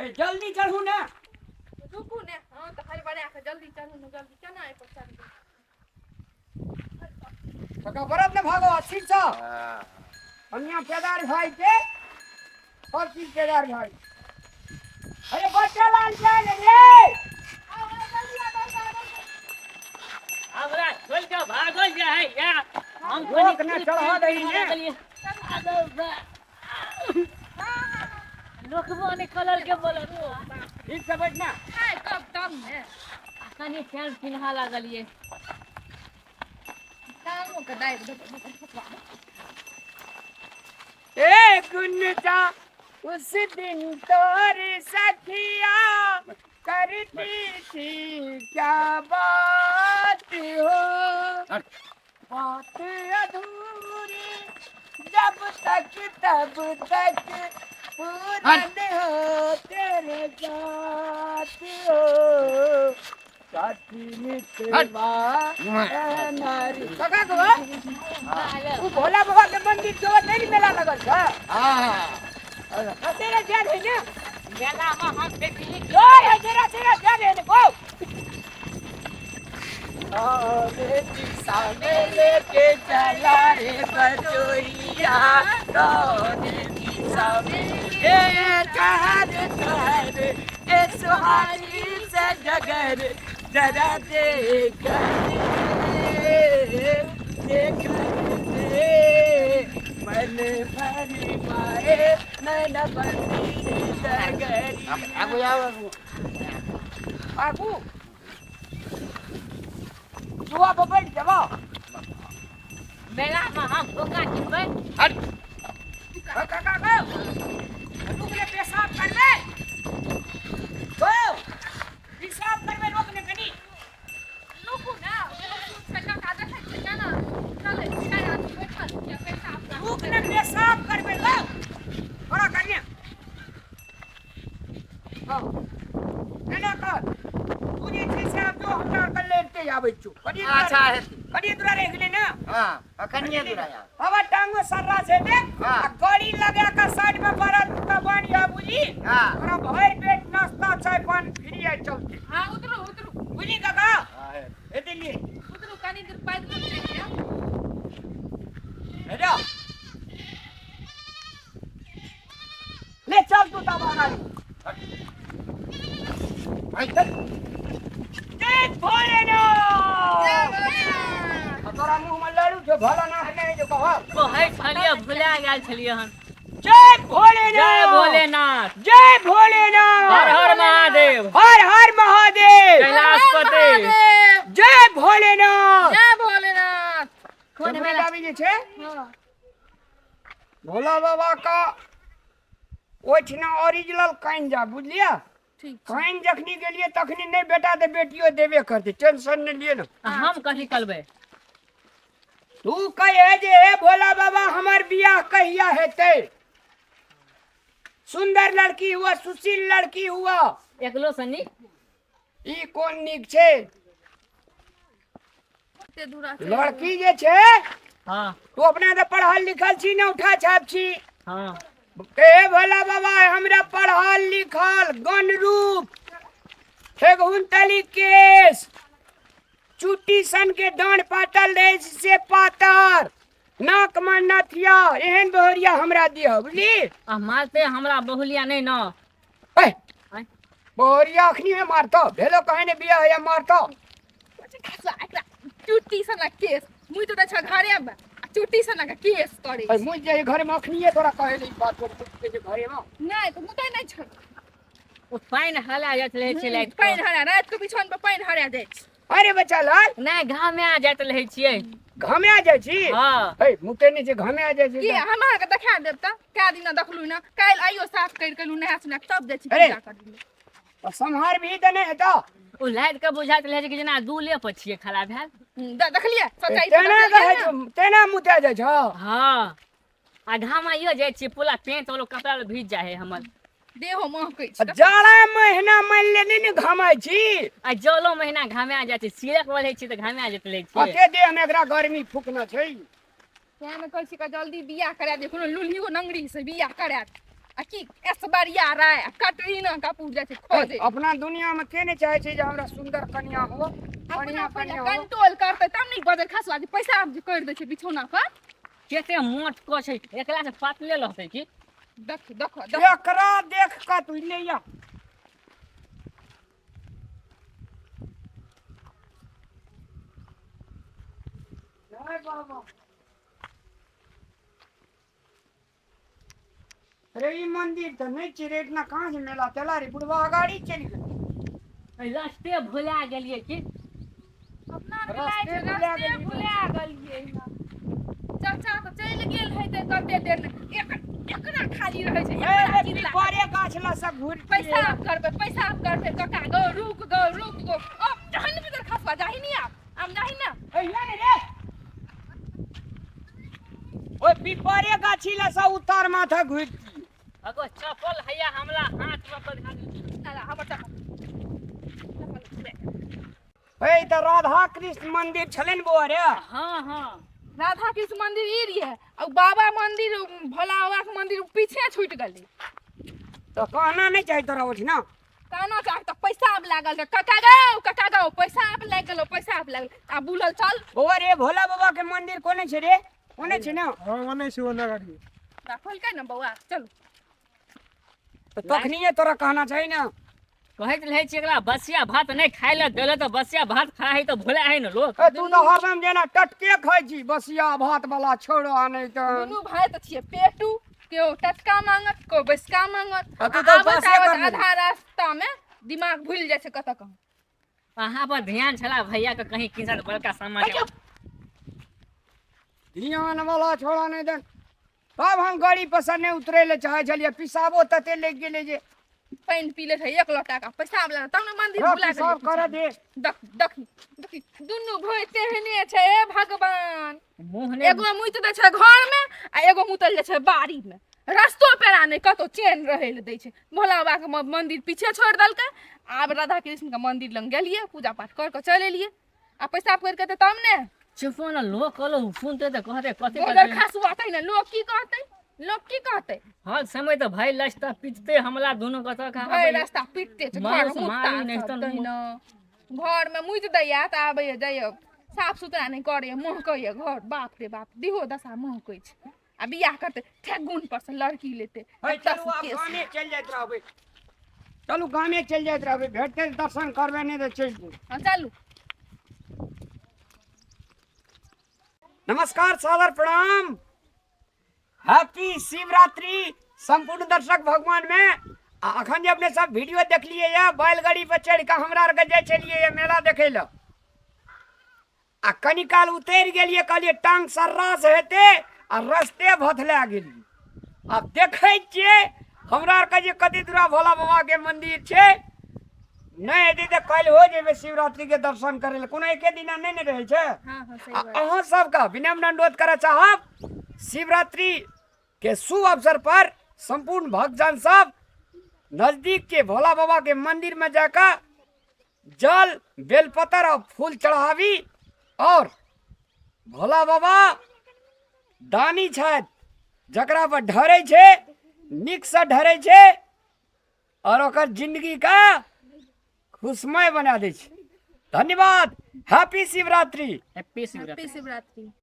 ए जल्दी चढ़ू ने। रुकू ने। हाँ तऽ हड़बड़ा कऽ जल्दी चढ़ू ने, जल्दी केना एहि पर चढ़बै? काका बरद ने भागो ठीक छ। कन्या केदार भाई के सब चीज केदार भाई। अरे बच्चा लाल जाए रे। हमरा छोड़ि कऽ भागल जाइ है या हम लोक ने चढ़ा दही ने। लोकबो नहि कलर के बोलत। ठीक से बैठ ना। खाय तब तब ने। कनि फैन पिन्हा लागलियै। टांगो के दाबि देबै। ए गुंजा उस दिन तोरी सखिया करती थी क्या बात हो, बात अधूरी जब तक तब तक पूरन हो तेरे साथ हो साथी मितवा ए नारी। काका के बा उ भोला बाबा के मंदिर जो नहीं मेला लगल छ। हाँ। हसेरा जा रहे ने। मेला में हम देखली। ओए हसेरा हसेरा जा रहे ने गो। आवे दिशा में लेके चला रे बचोइया, कौन दिशा में ए ठहर ठहर ए सुहारी से डगर जरा देख देख दे मन भर पाए नैन बंदी डगरी। आगू आउ आगू। आगू जुआ पर बैठ जाबो। मेला में हम धोखा किनबै। हट। काका काका रुक ने, पेशाब करबे गो, पेशाब करबे, रोक ने कनी। रुकू ने, एगो सूट से काका देखै छियै केना चलै छै, चारि आदमी बैठल छियै, पेशाब करबै। रुक ने, पेशाब करबे गो, बड़ा करिया। हाँ एना कर, तू जे छै से आब जो हमरा आर के लेते आबै छौ कनी। अच्छा हेतै। कनी दूरा रहि गेलै ने। हाँ, कनिए दूरा आउ। हवा टांगो सर्रा छै देख। हाँ। आ गाड़ी लगा के साइड में बरद के बान्हिया बुझी। हाँ। ओकरा भरि पेट नाश्ता चाय पान फ्री आइ चलते। हाँ उतरू उतरू। बुझली काका? हाँ। हे दिल्ली उतरू, कनी दूर पैदल चलि जायब। हे जा ले चल तू तब गाड़ी। चल। जय भोलेनाथ। तोरा मुंह में लड़ू छौ भोलानाथ नहि जो कहब। कहै छलियै भुला गेल छलियै हन। जय भोलेनाथ। जय भोलेनाथ। जय भोलेनाथ। हर हर महादेव। हर हर महादेव। कैलाशपति। जय भोलेनाथ। जय भोलेनाथ। कोन चमड़ी मेला? दाबी जे छै हाँ। भोला बाबा का ओहिठिना ओरिजिनल काइन जा बुझलियै? ठीक छै। काइन जखनी गेलियै तखनी नहि बेटा तऽ बेटियो देबे करतै, टेंशन नहि लियै ने। आ हम कथी करबै? तू कहे जे हे भोला बाबा हमर बियाह कहिया हेतै, सुंदर लड़की हुआ, सुशील लड़की हुआ। एकलो से नीक ई कोन नीक छै? कते दूरा छै। लड़की जे छै। हाँ। तू अपना तऽ पढ़ल लिखल छी ने, उठा छाप छी। हाँ। हे भोला बाबा हमरा पढ़ल लिखल गण रूप ठेगुन तली केश चुट्टी सन के डाँड़ पातल रहै छै से पातर, नाक में नथिया, एहन बहुरिया हमरा दिह बुझली। आ मारते हमरा बहुलिया नहि न। ए, आँय? बहुरिया अखनी में मारतो भेलो कहे ने बियाह होइया मारतो। एकरा चुट्टी सनक केस मुँह तऽ छै घरे मे आ चुट्टी सनक केस करै ए, मुझ जे घरे में अखनिए तोरा कहे ले ई बात तोर के घरे में। नहि तऽ मुतै नहि छै। ओ पानि हला जाइत रहै छै राति पानि हरा राति के बिछौन पर पानि हरा जाइ छै। अरे बच्चा लाल नहि घामे आ जाइत रहै छियै। घामे आ जाइ छी? हाँ। हे मुते नहि छै, घामे आ जाइ छै। की हम अहाँके देखा देब तऽ कए दिना देखलहुँ ने, काल्हि आइयो साफ करि कऽ नहा सुना कऽ तब जाइ छी अरे। पूजा करै लए। तऽ सम्हार भी तऽ नहि हेतौ। ओ लादि कऽ बुझाइत रहै छै कि जेना दूले पर छियै खड़ा भेल। देखलियै सच्चाई तेना देखलियै कहै ने? छौ, तेना मुते जाइ छौ। हाँ आ घामाइयो जाइ छियै पूरा पेंट वाला कपड़ा भीज जाइ है हमर। देहो महकै छै। जाड़ा महीना मान ले नहि ने घामै छी। आ जलो महीना घामा जाइ छै, सिरक बढ़ै छी तऽ घामा जाइत रहै छियै। कते देह में एकरा गर्मी फूकना छै। तें ने कहै छी कि जल्दी बियाह करा दे, कोनो लुल्हियो नंगरी से बियाह करा दे। आ आ की ऐश्वर्या राय आ कटरीना कपूर जाइ छै खोजे। अपना दुनिया में के नहीं चाहे छै जे हमरा सुंदर कन्या हो, अपना बढ़िया पहिले कन्या हो। कंट्रोल करतै तब ने बजर खसुआ जे पैसा जे करि दै छै बिछौना पर। केते मोट को छै, एकला से पातले रहतै की? देख देख देख, एकरा देख कऽ तू ले या। जय बाबा। अरे ई मंदिर तऽ नहि छै रे, इतना कहाँ से मेला चला रे, बुढ़वा अगाड़ी चलि गेल। रस्ते भुला गेलियै की? अपना आरके लागै छै रस्ते भुला रस्ते गेलियै। भुला गेलियै। चाचा तऽ चलि गेल हेतै कते देर ने। एकरा खाली रहै छै, ए, एकरा ए, चिल्ला। पिपरे गाछ लग सब घुरि पैसा करबै, पैसा करबै कका गो, रुक गो, रुक गो। ओ जहन भीतर खसबा जाही नी आब, आब जाही ना। ए, रे ओए पिपरे गाछी लग सब उतार माथा घुरि। अगो चप्पल हैया हमला हाथ में पर ध्यान। ना हमर चप्पल। ए तऽ राधा कृष्ण मंदिर छलै ने बौआ रे? हाँ हाँ, राधा कृष्ण मंदिर ई रहिए आ बाबा मंदिर, भोला बाबा के मंदिर पीछे छूट गेलै। तऽ कहना नहीं चाही तोरा ओठिना? कहना चाही तऽ पैसा आब लागल रहे कका गौ, कका गौ, पैसा आब लागि गेलौ, पैसा आब लागल। आ बुलल चल। बौआ रे, भोला बाबा के मंदिर कोने छै रे? कोने छै ने? हाँ, ओने छै, ओने गाड़ी। खोलकै ने बौआ, चलू। तऽ तखनिये तोरा कहना चाही ने। कहैत रहै छी एकरा बसिया भात नहि खाय लए देले, तऽ बसिया भात खाय है तऽ भोला है ने लोक। ए, तू तऽ हरदम जेना टटके खाइ छी बसिया भात वाला, छोड़ो आ नहि तऽ। दुनू भाय तऽ छियै पेटू, केओ टटका मांगत, केओ बैसका मांगत। आ तू तऽ आबैत बसे आबैत करबिही। आधा रास्ता में दिमाग भूलि जाइ छै कतऽ कहाँ। अहाँ पर ध्यान छला भैया के कहीं किसन बड़का सामान। ध्यान वाला छोड़ा नहि दे। तब हम गाड़ी पर से नहि उतरे ले चाहे छलियै, पिसाबो तते लागि गेलै जे। पानि पी ले छै एक लोटा का, पैसा आब तब ने मंदिर रह, भुला पिसाब गेलियै। करऽ दे। देख देख देखी, दुनू भाय तेहने छै, हे भगवान। मुँह नहि एगो मुति दै छै घर में आ एगो मुतल जाइ छै बाड़ी में। रस्तो पेड़ा नहि कतौ चैन रहै लए दै छै। भोला बाबा के मंदिर पीछे छोड़ि देलकै। आब राधा कृष्ण के मंदिर लग गेलियै, पूजा पाठ कर के चलि एलियै आ पैसा करि के तब ने। चुपो ने, लोक कहलो सुनते तऽ कहते कथी बगल कहते। खसुआ तै ने, लोक की कहतै, लोक की कहतै? हर समय तऽ भाई लचता पीटते हमला दुनू कतऽ खा भरि रास्ता पीटते छै, घर मांस मुत्ता मारी नहि सब तऽ तहिना। घर में मुति दैया तऽ आबैया जाइया, साफ सुथरा नहि करैया, महकैया घर, बाप रे बाप, देहो दशा महकै छै। आ बियाह करतै ठेगुन पर से लड़की लेतै। है, एतऽ चलू से आब केस। गामे चलि जाइत रहबै, चलू गामे चलि जाइत रहबै, भेटतै तऽ दर्शन करबै, नहि तऽ चलि जेबै। हँ चलू। नमस्कार, सादर प्रणाम, हैप्पी शिवरात्रि संपूर्ण दर्शक भगवान में। आ अखन जे अपने सब वीडियो देखलिए ये, बैलगाड़ी पर चढ़ि कऽ हमरा आरके जाइ छलियै ये मेला देखै लए, आ कनी काल उतरि गेलियै, कहलियै टांग सर्रास हेतै, आ रस्ते भथला गेलियै। आब देखै छियै हमरा आरके जे कते दूरा भोला बाबा के मंदिर छै, नहि हेतै तऽ काल्हि हो जेबै शिवरात्रि के दर्शन करै लए, कोनो एके दिना नहि ने रहै छै। हाँ हाँ, सही आ बात। अहाँ सबके विनम्र अनुरोध करऽ चाहब, शिवरात्रि के शुभ अवसर पर संपूर्ण भक्तजन सब नजदीक के भोला बाबा के मंदिर में जाकर जल बेलपत्र और फूल चढ़ावी, और भोला बाबा दानी छथि, जकरा पर ढरै छै नीक से ढरै छै और ओकर जिंदगी का खुशमय बना दै छै। धन्यवाद, happy Shivratri. Happy Shivratri. Happy Shivratri.